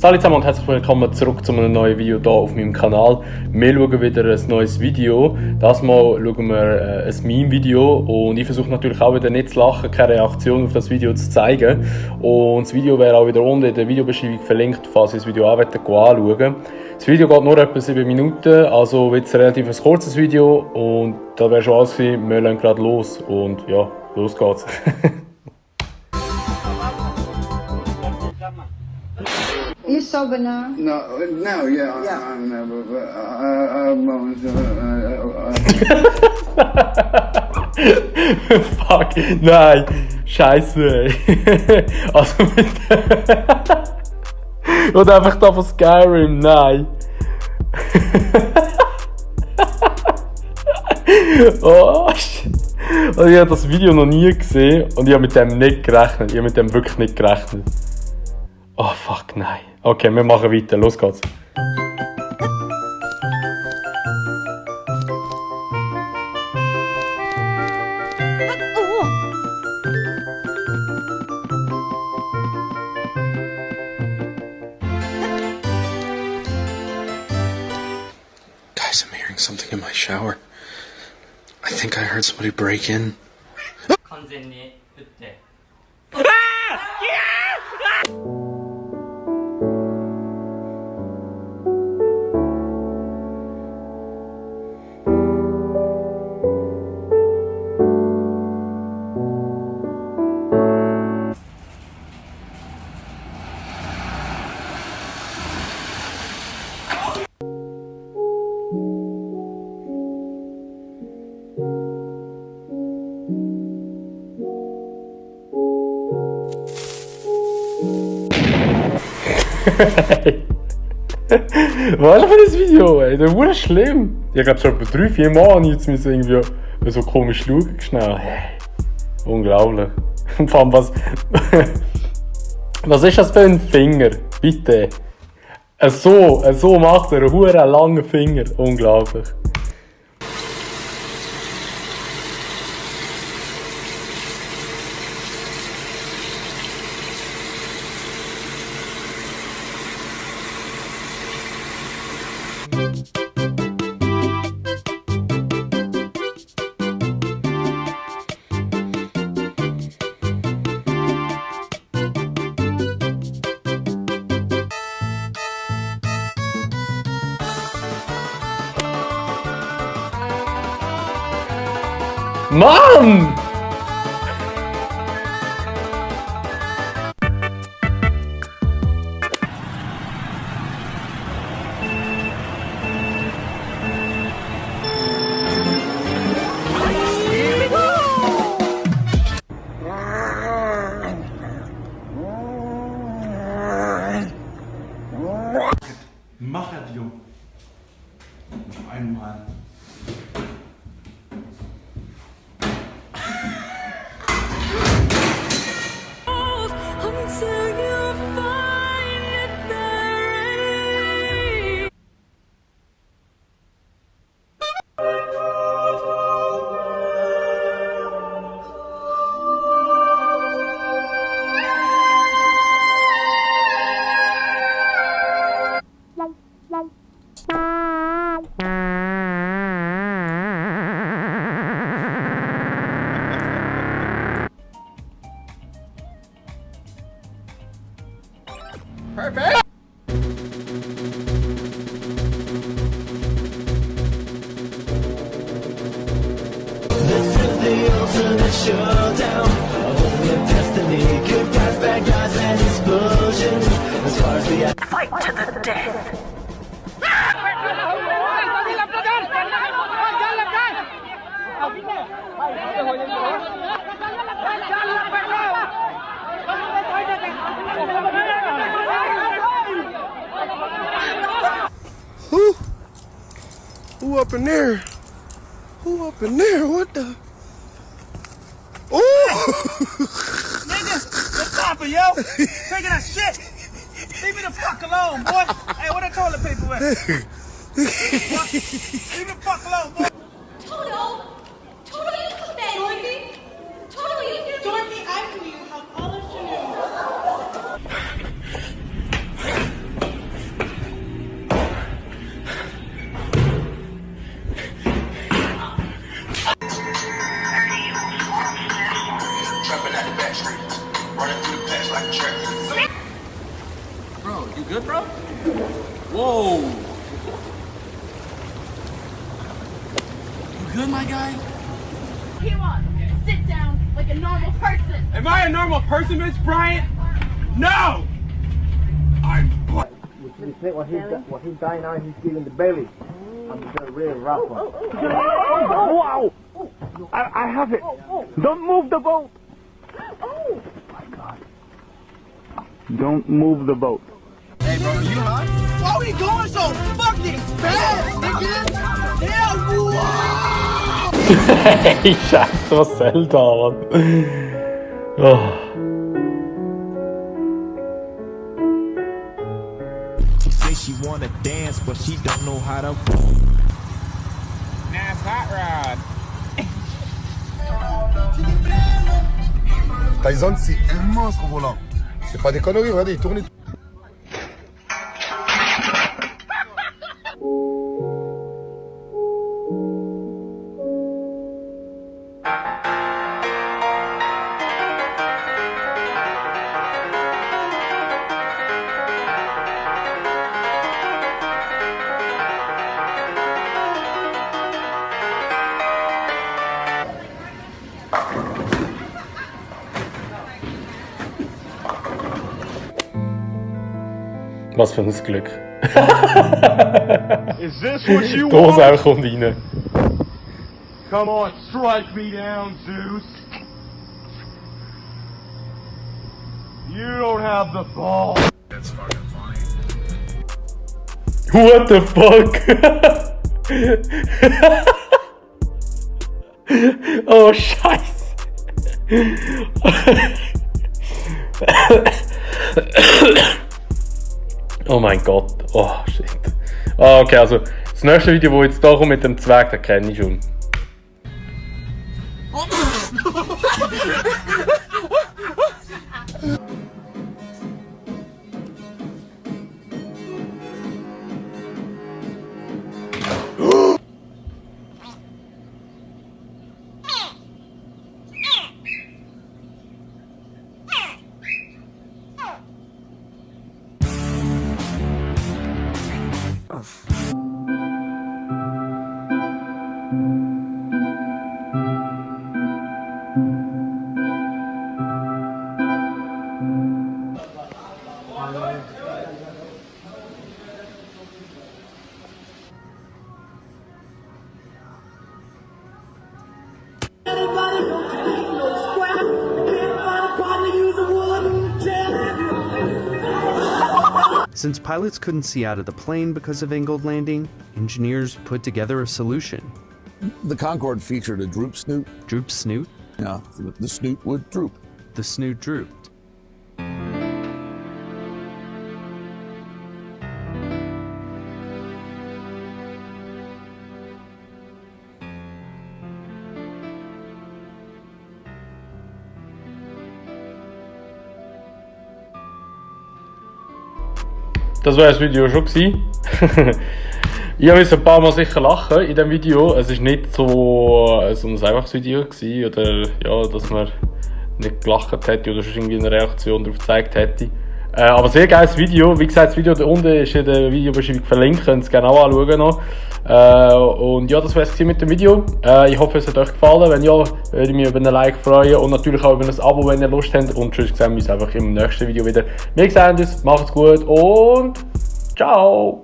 Hallo zusammen und herzlich willkommen zurück zu einem neuen Video hier auf meinem Kanal. Wir schauen wieder ein neues Video. Das Mal schauen wir ein Meme-Video und ich versuche natürlich auch wieder nicht zu lachen, keine Reaktion auf das Video zu zeigen. Und das Video wäre auch wieder unten in der Videobeschreibung verlinkt, falls ihr das Video auch anschauen. Das Video geht nur etwa 7 Minuten, also wird es relativ ein kurzes Video und das wäre schon alles gewesen. Wir legen gerade los und ja, los geht's. You sober now? No, yeah. Fuck, nein, scheiße, ey. Also mit und einfach da von Skyrim, nein. Oh, shit. Also ich habe das Video noch nie gesehen und ich habe mit dem nicht gerechnet. Ich habe mit dem wirklich nicht gerechnet. Oh fuck, nein. Okay, wir machen weiter. Los geht's. Guys, I'm hearing something in my shower. I think I heard somebody break in. 完全に打って Was ist für ein Video, ey? Das ist wirklich schlimm. Ich glaube, schon etwa 3-4 Mal habe ich jetzt mich irgendwie so komisch schauen. Schnell. Hey. Unglaublich. Und vor allem, was ist das für ein Finger? Bitte. So macht er einen huere langen Finger. Unglaublich. Mann! Mach es, Junge. Noch einmal. Perfect. This is the ultimate showdown of only destiny. Good guys, bad guys, and explosions. As far as the Fight to the death. Who up in there? Who up in there? What the? Oh! Nigga, what's poppin', yo? Taking that shit. Leave me the fuck alone, boy. Hey, where the toilet paper at? Leave me the fuck alone, boy. Toto, you come back. Dorothy, Dorothy, I'm you. How all of you. Bro, you good, bro? Whoa. You good, my guy? Come on, sit down like a normal person. Am I a normal person, Miss Bryant? No! I'm black. You think when he's dying out, he's feeling the belly. I'm the real rough one. Wow! I have it. Don't move the boat. Oh my God! Don't move the boat. Hey, bro, you hot? Why are we going so fucking fast, nigga? Hell, wow! Hey, Scheiße, was soll da, Mann? Oh. She say she wanna dance, but she don't know how to. Nice hot rod. Tyson, c'est immense au volant. C'est pas des conneries, regardez, il tourne. Was für ein Glück. Is this what you Die Hose einfach kommt rein. Come on, strike me down, Zeus. You don't have the ball. That's fucking funny. What the fuck? Oh, Scheiße. Oh mein Gott. Oh, shit. Ah, okay, also das nächste Video, wo jetzt da kommt mit dem Zwerg, das kenne ich schon. Since pilots couldn't see out of the plane because of angled landing, engineers put together a solution. The Concorde featured a droop snoot. Droop snoot? Yeah, the snoot would droop. The snoot drooped. Das war das Video schon gewesen. Ich musste ein paar Mal sicher lachen in diesem Video. Es war nicht so ein einfaches Video gewesen, oder ja, dass man nicht gelacht hätte oder schon irgendwie eine Reaktion darauf gezeigt hätte. Aber sehr geiles Video. Wie gesagt, das Video da unten ist in der Videobeschreibung verlinkt, könnt ihr es gerne auch anschauen noch. Und ja, das war es mit dem Video. Ich hoffe, es hat euch gefallen. Wenn ja, würde ich mich über ein Like freuen und natürlich auch über ein Abo, wenn ihr Lust habt. Und tschüss, sehen wir uns einfach im nächsten Video wieder. Wir sehen uns, macht's gut und ciao!